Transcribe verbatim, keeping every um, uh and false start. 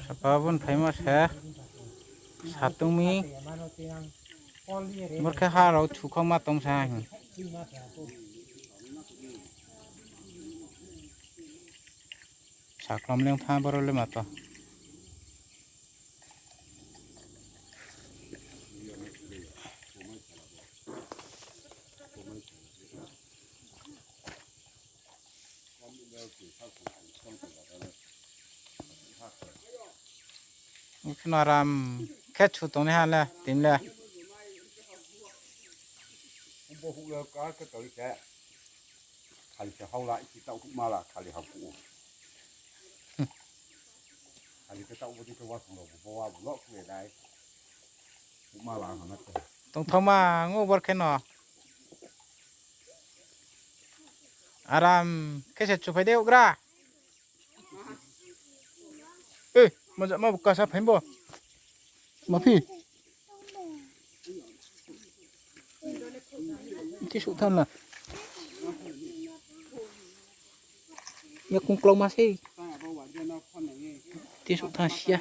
Sapa bun phaimo se. Satungmi. Bor khe ha rao chukhauma tong sa hing. Saklam leng tha boro le mato. Kheno aram khe chu tongnaiha le, tini le. Bo houh le ka khe tong khe. Khali se hao la, isi taoh houhma la, khali hao kuh ou. Khali khe taoh bo dei khe wasung rao bo, bo wa bo lo khe dai. Houhma la hana khe. Tongthaoma ngo bor kheno. Aram khe se chuphai de houhgra. E, maja ma bo kasa phaimbo. Ma phi. Ti suh than la. Ya kung klou ma sei. Ti suh than sia.